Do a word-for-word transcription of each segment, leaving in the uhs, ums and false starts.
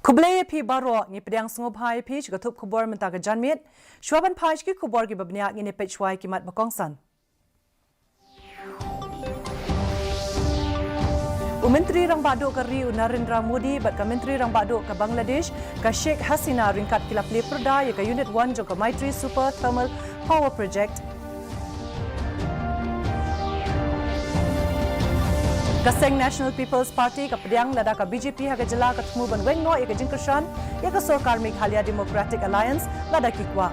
Khublei ïa phi baroh, ngi pdiang sngewbha ïa phi sha ka thup khubor mynta ka janmiet. Shuwa ban phai sha ki khubor kiba bniah, ngin ïa peit shuwa ïa ki mat ba kongsan. U Myntri Rangbah Duh ka ri u Narendra Modi bad ka Myntri Rangbah Duh ka Bangladesh ka Sheikh Hasina ryngkat ki la plie pyrda ïa ka Unit One jong ka Maitri Super Thermal Power Project. Ka seng National People's Party ka pdiang lada ka B J P ha ka jylla ka thmu ban weng noh ïa ka jingkyrshan ïa ka sorkar Meghalaya Democratic Alliance lada ki kwah.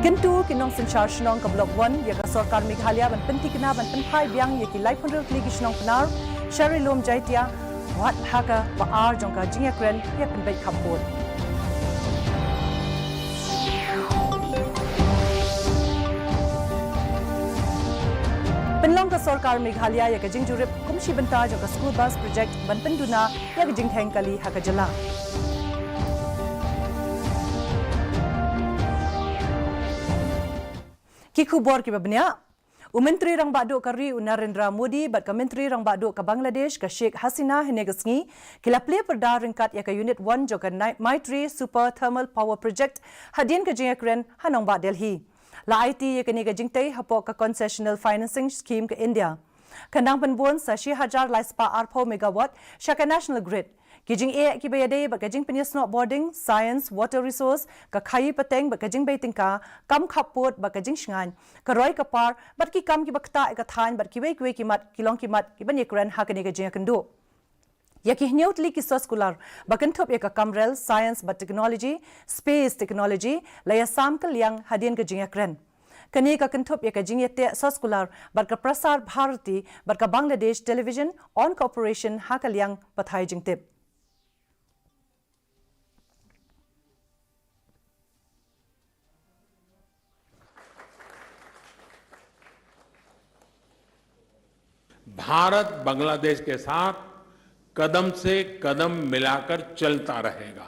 Kyntu ki nongsynshar shnong ka Block One ïa ka sorkar Meghalaya ban pynthikna ban pynphai biang ïa ki laiphew hynriew tylli ki shnong Pnar sha Ri Lum Jaintia, wat ha kaba ar jong ka jingïakren ïa pynbeit khappud. Pynlong ka sorkar Meghalaya ïa ka jingjurip kum shi bynta jong ka school bus project ban pynduna ïa ka jingtheng kali ha ka jylla. Ki khubor kiba bniah. U Myntri Rangbah Duh ka ri u Narendra Modi bad ka Myntri Rangbah Duh ka Bangladesh ka Sheikh Hasina hynne ka sngi ki la plie pyrda ryngkat ïa ka Unit One jong ka Nai-, Maitri Super Thermal Power Project hadien ka jingïakren ha nongbah Delhi. La aiti ïa kane ka jingtei hapoh ka Concessional Financing Scheme ka India. Kan dang pynbun sa shi hajar lai spah arphew megawatt sha ka National Grid. Ki jingeh kiba ïadei bad ka jingpynïasnoh bording, science, water resource, ka khaïi pateng bad ka jingbei tyngka, kam khappud bad ka jingshngaiñ, ka roi ka par bad ki kam kiba ktah ïa ka thaiñ bad kiwei kiwei ki mat ki long ki mat kiban ïakren ha kane ka jingïakynduh. Ïa ki hynñiew tylli ki soskular ba kynthup ïa ka kam rel, science bad technology, space technology, la ïasam kylliang hadien ka jingïakren. Kane ka kynthup ïa ka jingïateh soskular bad ka Prasar Bharati bad ka Bangladesh Television on Cooperation ha ka liang pathai jingtip. भारत बांग्लादेश के साथ कदम से कदम मिलाकर चलता रहेगा।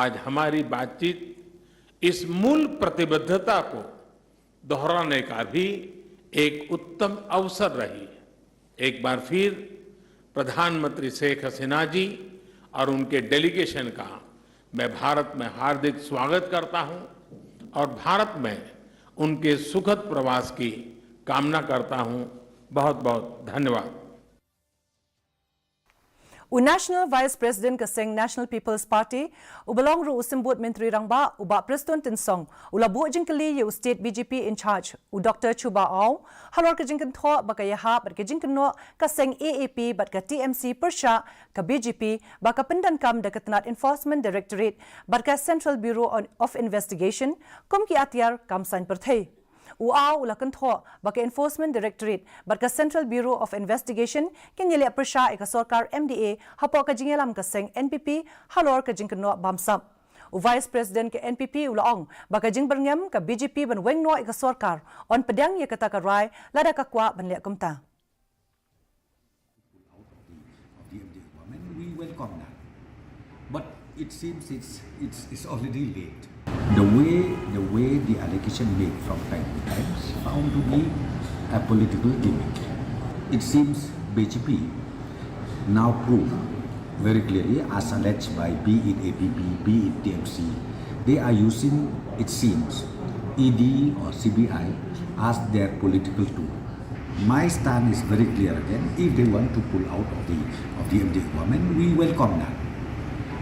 आज हमारी बातचीत इस मूल प्रतिबद्धता को दोहराने का भी एक उत्तम अवसर रही। एक बार फिर प्रधानमंत्री शेख हसीना जी और उनके डेलीगेशन का मैं भारत में हार्दिक स्वागत करता हूं और भारत में उनके सुखद प्रवास की कामना करता हूं। बहुत बहुत धन्यवाद। U National Vice President ka seng National People's Party, uba long ruh u Symbud Myntri Rangbah, u Bah Prestone Tynsong, u la buh jingkylli ïa u State B J P in charge, u Doktor Chuba Aung, halor ka jingkynthoh ba ka ïahap bad ka jingkynnoh ka seng A A P bad ka T M C pyrshah ka B J P ba ka pyndonkam da ka tnat Enforcement Directorate bad ka Central Bureau on, of Investigation kum ki atiar kam saiñ pyrthei. U Aung u la kynthoh ba ka Enforcement Directorate bad ka Central Bureau of Investigation kin ïaleh pyrshah ïa ka sorkar M D A hapoh ka jingïalam ka seng N P P halor ka jingkynnoh bamsap. U Vice President ka N P P u la ong ba ka jingbyrngem ka B J P ban weng noh ïa ka sorkar yn pdiang ïa kata ka rai lada ka kwah ban leh kumta. Of the M D A government, we welcome that. But it seems it's, it's, it's already late. The way, the way the allegation made from time to time is found to be a political gimmick. It seems B J P now prove very clearly, as alleged by, be it A P P, be it T M C, they are using, it seems, E D or C B I as their political tool. My stand is very clear again. If they want to pull out of the, of the M D A government, we welcome that.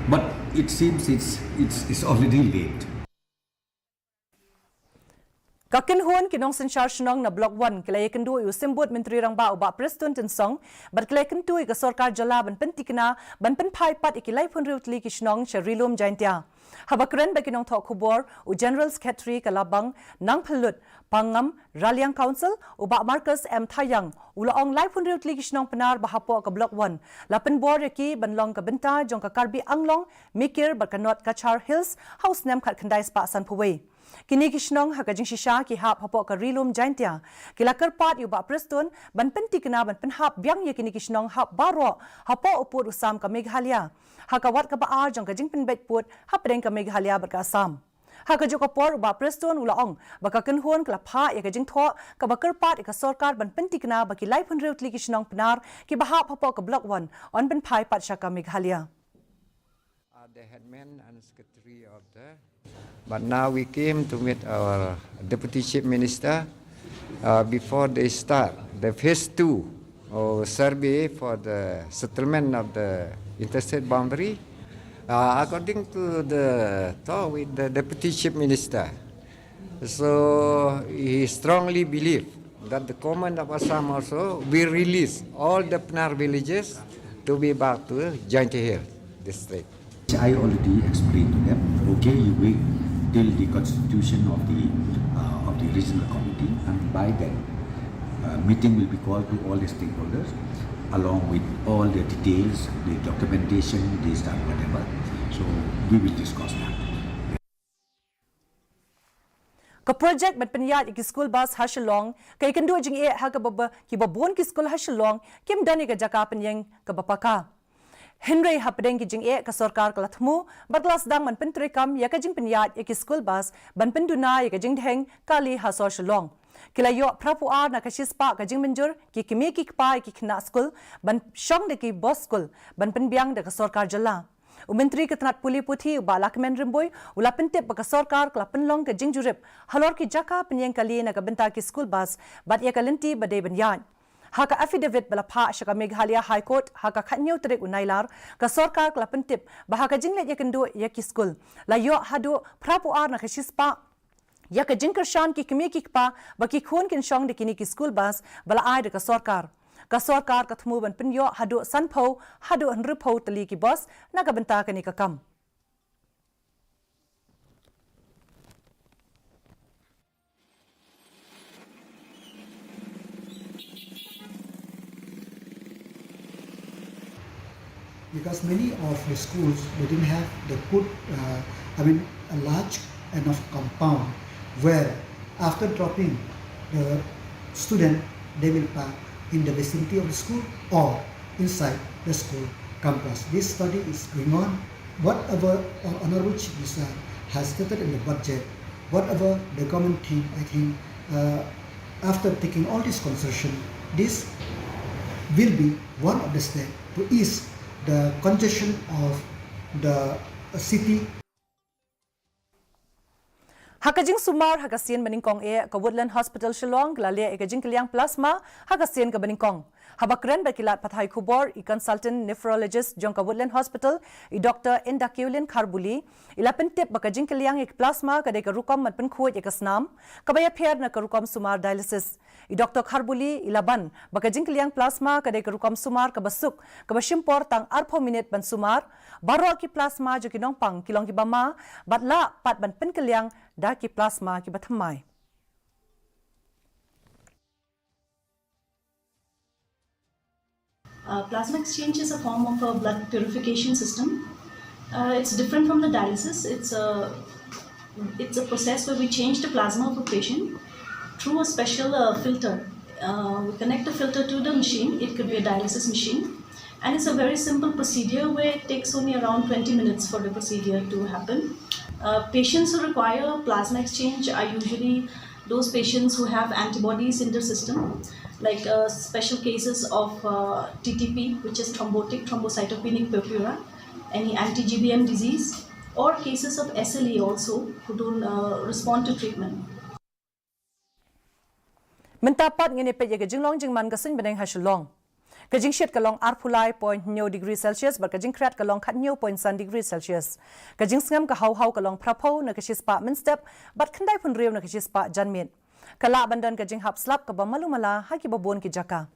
But it seems it's, it's, it's already late. Ka kynhun ki nongsynshar shnong na Block One ki la ïakynduh ïa u Symbud Myntri Rangbah u Bah Prestone Tynsong bad ki la ïakynduh ïa ka sorkar jylla ban pynthikna ban pynphai pat ïa ki laiphew hynriew tylli ki shnong sha Ri Lum Jaintia. Haba kren bad ki nongthoh khubor, u General Secretary ka Labang Nangphyllut Pangam Raliang Council, u Bah Marcus M Thayang, u la ong laiphew hynriew tylli ki shnong Pnar ba hapoh ka Block One la pynbor ïa ki ban long ka bynta jong ka Karbi Anglong, Mikir bad ka North Cachar Hills ha u snem khatkhyndai spah sanphew wei. Kine ki shnong ha ka jingshisha ki hap hapoh ka Ri Lum Jaintia. Ki la kyrpad ïa u Bah Prestone ban pynthikna ban pynhap biang ïa kine ki shnong hap baroh hapoh u pud u sam ka Meghalaya, ha ka wat kaba ar jong ka jingpynbeit pud hapdeng ka Meghalaya bad ka Assam. Ha kajuh ka por, u Bah Prestone u la ong ba ka kynhun ka la phah ïa ka jingthoh kaba kyrpad ïa ka sorkar ban pyntikna ba ki laiphew hynriew tylli ki shnong Pnar kiba hap hapoh ka Block One yn pynphai pat sha ka Meghalaya. Are the headman and secretary of the. But now we came to meet our Deputy Chief Minister, uh, before they start the phase two or survey for the settlement of the interstate boundary. Uh, according to the talk with the Deputy Chief Minister, so he strongly believe that the government of Assam also will release all the Pnar villages to be back to Jaintia Hills district. I already explained to them, okay, you wait till the constitution of the, uh, of the regional committee, and by then, uh, meeting will be called to all the stakeholders, along with all the details, the documentation, this, that, whatever. So we will discuss that. Ka projek ban pynïaid ïa ki school bus ha Shillong ka ïakynduh jingeh ha kaba ba, kiba bun ki skul ha Shillong kim don ïa ka jaka pynïeng kaba paka. Hynrei hapdeng ki jingeh, ka sorkar ka la thmu bad ka la sdang ban pyntreikam ïa ka jingpynïaid ïa ki school bus ban pynduna ïa ka jingdheng kali ha sor Shillong. Ki la ïoh phra phew ar na ka shispah ka jingmynjur ki kmie ki kpa ïa ki khynnah skul ban shong da ki bus skul ban pynbiang da ka sorkar jylla. U Myntri ka tnat pule puthi, u Bah Lahkmen Rymbui, u la pyntip ba ka sorkar ka la pynlong ka jingjurip halor ki jaka pynïeng kali na ka bynta ki school bus bad ïa ka lynti ba dei ban ïaid. Ha ka affidavit ba la phah sha ka Meghalaya High Court ha ka khathynñiew tarik u Nailar, ka sorkar ka la pyntip ba ha ka jingleit ïakynduh ïa ki skul, la ïoh haduh phra phew ar na ka shispah ïa ka jingkyrshan ki kmie ki kpa ba ki khun kin shong da kine ki school bus ba la ai da ka sorkar. Ka sorkar ka thmu ban pynïoh haduh sanphew haduh hynriewphew tylli ki bus na ka bynta kane ka kam. Because many of the schools, they didn't have the good, uh, I mean, a large enough compound where after dropping the student, they will park in the vicinity of the school or inside the school campus. This study is going on. Whatever our Honorable Chief Minister has stated in the budget, whatever the government think, I think, uh, after taking all this consideration, this will be one of the steps to ease the congestion of the city. Ha ka jingsumar ha ka sien ba nyngkong eh, ka Woodland Hospital Shillong ka la leh ïa ka jingkylliang plasma ha ka sien kaba nyngkong. Haba kren bad ki lad pathai khubor, i consultant nephrologist jong ka Woodland Hospital, i Doktor Indakiulin Kharbuli, i la pyntip ba ka jingkylliang ïa ki plasma ka dei ka rukom ban pynkhuid ïa ka snam, kaba ïapher na ka rukom sumar dialysis. I Doktor Kharbuli i la ban ba ka jingkylliang plasma ka dei ka rukom sumar kaba suk, kaba shim por tang arphew minit ban sumar. Baroh ki plasma jong ki nongpang ki long kiba ma bad lah pat ban pynkylliang da ki plasma kiba thymmai. Uh, plasma exchange is a form of a blood purification system. Uh, it's different from the dialysis. It's a, it's a process where we change the plasma of a patient through a special, uh, filter. Uh, we connect the filter to the machine. It could be a dialysis machine. And it's a very simple procedure where it takes only around twenty minutes for the procedure to happen. Uh, patients who require plasma exchange are usually those patients who have antibodies in their system, like, uh, special cases of, uh, T T P, which is thrombotic thrombocytopenic purpura, any anti-G B M disease, or cases of S L E also, who don't, uh, respond to treatment. Mynta pat ngin ïa peit ïa ka jinglong jingman ka suiñ bneng ha Shillong. Ka jingshit ka long arphew lai point hynñiew degree Celsius bad ka jingkhriat ka long khathynñiew point san degree Celsius. Ka jingsngem ka haw haw ka long phraphew na ka shispah mynstep bad khyndaiphew hynriew na ka shispah janmiet. Ka lah ban don ka jinghap slap kaba malu mala ha kiba bun ki jaka.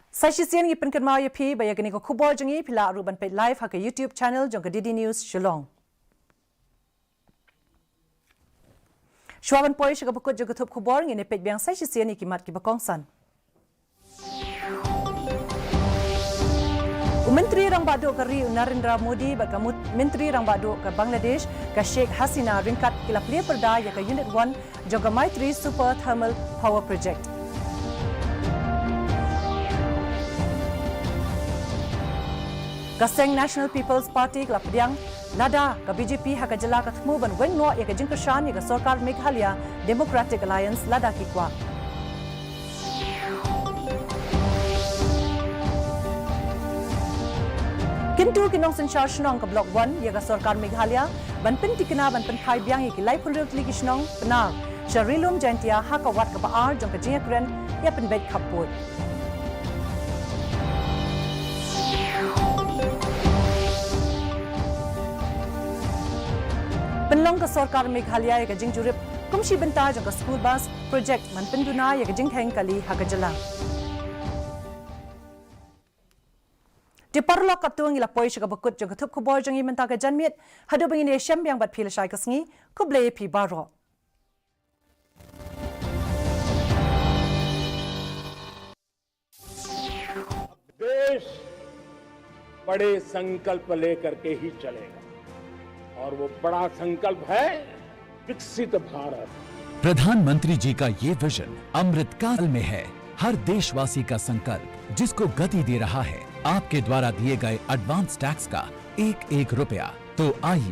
Sa shisien ngi pynkynmaw ïa phi ba ïa kane ka khubor jong ngi phi lah ruh ban peit live ha ka YouTube channel jong ka D D News Shillong. Shuwa ban poi sha kaba kut jong ka thup khubor, ngin ïa peit biang sa shisien ïa ki mat kiba kongsan. U Myntri Rangbah Duh ka ri u Narendra Modi bad ka Mut-, Myntri Rangbah Duh ka Bangladesh ka Sheikh Hasina ryngkat ki la plie pyrda ïa ka Unit One jong ka Maitree Super Thermal Power Project. Ka seng National People's Party ka la pdiang lada ka B J P ha ka jylla ka thmu ban weng noh ïa ka jingkyrshan ïa ka sorkar Meghalaya Democratic Alliance lada ki kwah. Kyntu ki nongsynshar shnong ka Block One ïa ka sorkar Meghalaya ban pyntikna ban pynphai biang ïa ki laiphew hynriew tylli ki shnong Pnar sha Ri Lum Jaintia ha ka wat kaba ar jong ka jingïakren ïa pynbeit khappud. Pynlong ka sorkar Meghalaya ïa ka jingjurip kum shi bynta jong ka school bus project ban pynduna ïa ka jingkheiñ kali ha ka jylla. Te paralok, katto ngi la poi sha kaba kut jong ka thup khubor jong ngi mynta ka janmiet. Haduh ba ngin ïashem biang bad phi lashai ka sngi, khublei ïa phi baroh. देश बड़े संकल्प लेकर के ही चलेगा और वो बड़ा संकल्प है विकसित भारत। प्रधानमंत्री जी का ये विजन अमृत काल में है, हर देशवासी का संकल्प जिसको गति दे रहा है आपके द्वारा दिए गए एडवांस टैक्स का एक एक रुपया। तो आइए,